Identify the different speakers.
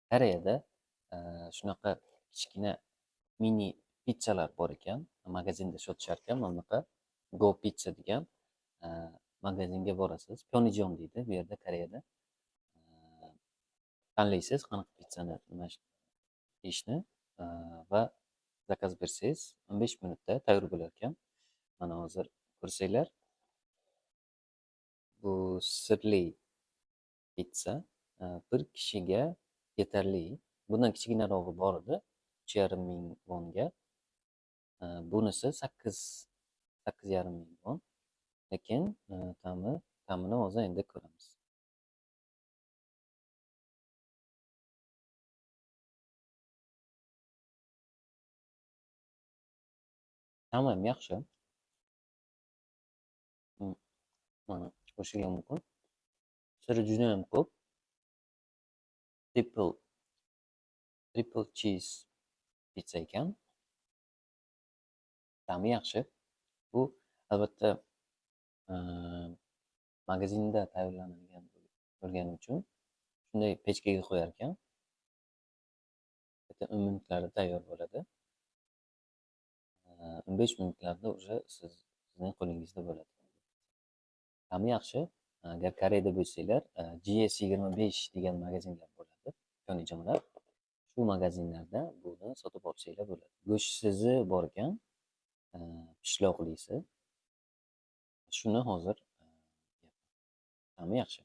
Speaker 1: Koreyada shunaqa kichkina mini pizzalar bor ekan. Magazinda sotishar ekan. Mana bunaqa Go Pizza degan magazinga borasiz. Pyeongjong deydi bu yerda Koreyada. Tanlaysiz qanaqa pizzani nima yeyishni va zakaz bersangiz 15 minutda tayyor bo'lar ekan. Mana hozir ko'rsanglar, bu sirli pitsa bir kishiga yetarli. Bundan kichkinarog'i bor edi, 3,5 ming vonga. Bunisi 8,5 ming von. Lekin ta'mini hozir endi ko'ramiz. Ta'mi ham yaxshi. Mana ko'rishinglar mumkin. Siri juda ham ko'p. Triple cheese pizza ekan. Ta'mi yaxshi. Bu albatta magazinda tayyorlanadigan bo'lgani uchun shunday pechkaga qo'yar ekan. Bitta 10 minutlarda tayyor bo'ladi. 15 minutlarda уже sizning qo'lingizda bo'ladi. Ta'mi yaxshi. Agar Koreyada bo'lsanglar, GS25 degan magazinlar bo'ladi, Pyeongjonglar. Shu magazinlarda buni sotib olsanglar bo'ladi. Go'shtsizi bor ekan, pishloqlisi. Shuni hozir ta'mi yaxshi.